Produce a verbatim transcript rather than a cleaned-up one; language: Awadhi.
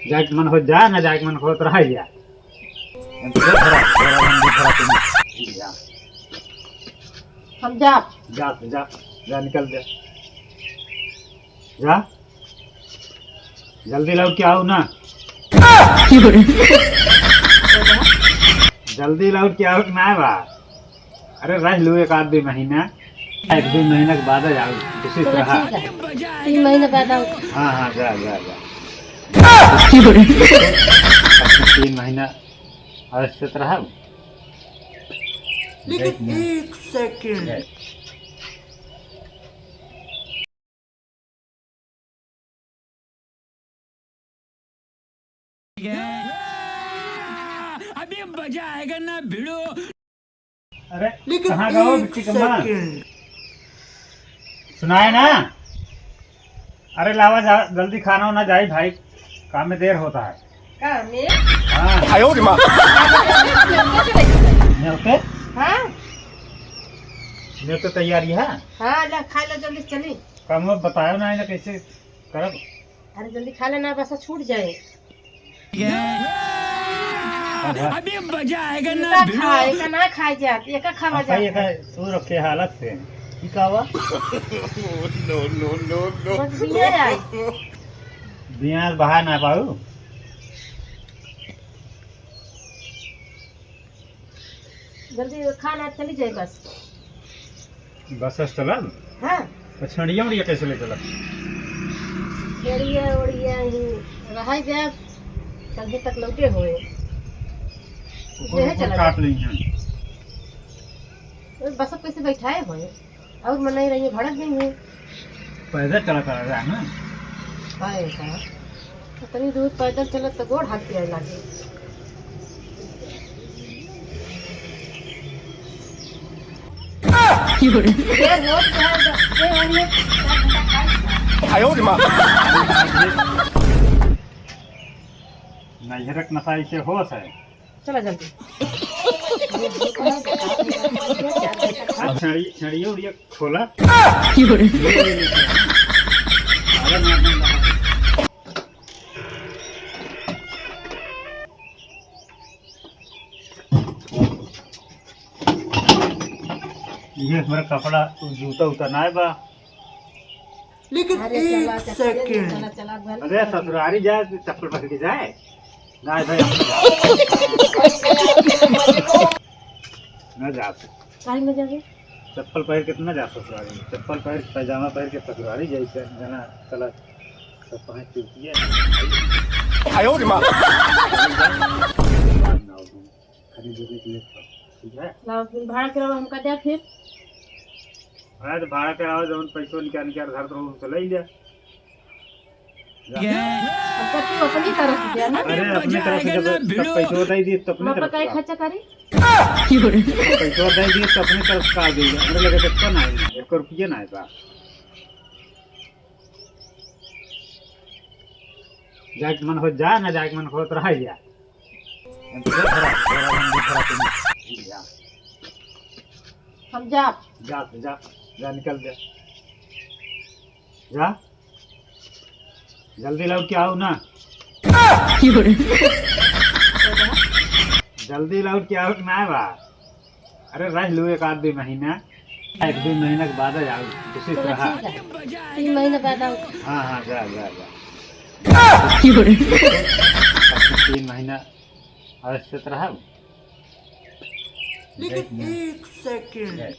जाए के मन हो जा, ना जाए के मन हो तो रह जा। हम तो घर भरा, घर हम भी भरा तुम। जा। हम जा। जा, जा, जा, निकल जा। जा। जल्दी लौट के आओ ना। जल्दी लौट के आओ ना बा। अरे रह लो एक आध दो महीना, एक दो महीना के बाद आ जाओ, खुशी से चलो रहा। ठीक है, तीन महीने बाद आओ। हाँ, हाँ, जा, जा, जा। तीन महीना और से तो रहा। लेकिन देख ना। एक सेकंड। देख। अभी मजा आएगा ना भिड़ो। अरे, लेकिन कहाँ गओ एक बिट्टी कम्मा? सेकंड। सुनाए ना? अरे लावा जा, जल्दी खाना होना जाई भाई, काम में देर होता है। काम में? हाँ। आयो रे माँ। नेवते? हाँ। नेवते तैयारी है? हाँ, ला, खा लो जल्दी, चली। काम में बतायो ना, इन्हें कैसे करब? अरे जल्दी खा लेना, बस छूट जाए। अभी मजा आएगा ना एका भिड़ो। खा, एका ना खाए जात, एका खावा अच्छा, जात। एका तू रखे हालत से। की कहवा? No, no, no, no. बस बिया आई। बिया बहा ना पाऊ। जल्दी खाना चली जाए बस। बस से चलब? हाँ। तो छड़िया उड़िया कैसे ले चलब? छड़िया उड़िया ही रहाई जाए, संझे तक लौटे होए। कुकुर यही उकुर चला काट जाए। ली हैं। तो बस अब कैसे बैठाए होए? और मन नहीं रही है, भड़क गई है। पैदल चला करा जाए ना। आए का? इतनी दूर पैदल चलत तो गोड़ हाथ पिराए लागे। ये रोड पे है, ये हमने आयो रे माँ। नैहरक नशा इसे होश है। चला जल्दी। अब छड़ी, छड़िया उड़िया खोला। ये हमारा कपड़ा, जूता उता ना बा। लेकिन अरे एक चला, चला, चला, सेकंड। चला, चला, घर अरे चला। ससुरारी जाए, चप्पल पहन के जाए। ना भाई, हम ना जाते। काहे में जाबे? चप्पल पहन के ना जा ससुरारी। चप्पल पहन के, पैजामा पहन के ससुरारी जाए, जना चला, सब पहन के चुतिया। आयो रे माँ। खरीदे के लिए, ठीक है? लाओ, फिर भाड़ा करावा हमका दे फिर। अरे तो भाड़ा करावा, जौन पैसो निकाल, निकाल घर तो उनसे ले लिया। जा। अब तो तू अपनी तरफ से दिया ना। अरे अपनी तरफ से जब सब पैसो दे दिए तो अपनी हम तरफ से। खर्चा करी? पैसो दे दिए तो अपनी तरफ से का दे? हमरे लगे तो ना है, एक रुपया ना है बा। जाए के मन हो जा, ना जाए के मन हो तो रह जा। हम तो घर भरा, घर हम भी भरा तुम। जा। हम जा। जा, जा, जा, निकल जा। जा। जल्दी लौट के आओ ना। जल्दी लौट के आओ ना बा। अरे रह लो एक आध दो महीना, एक दो महीना के बाद आ जाओ, खुशी से चलो रहा। ठीक है, तीन महीने बाद आओ। हाँ, हाँ, जा, जा, जा। तीन महीना और से तो रहा। लेकिन देख ना। एक सेकंड। देख।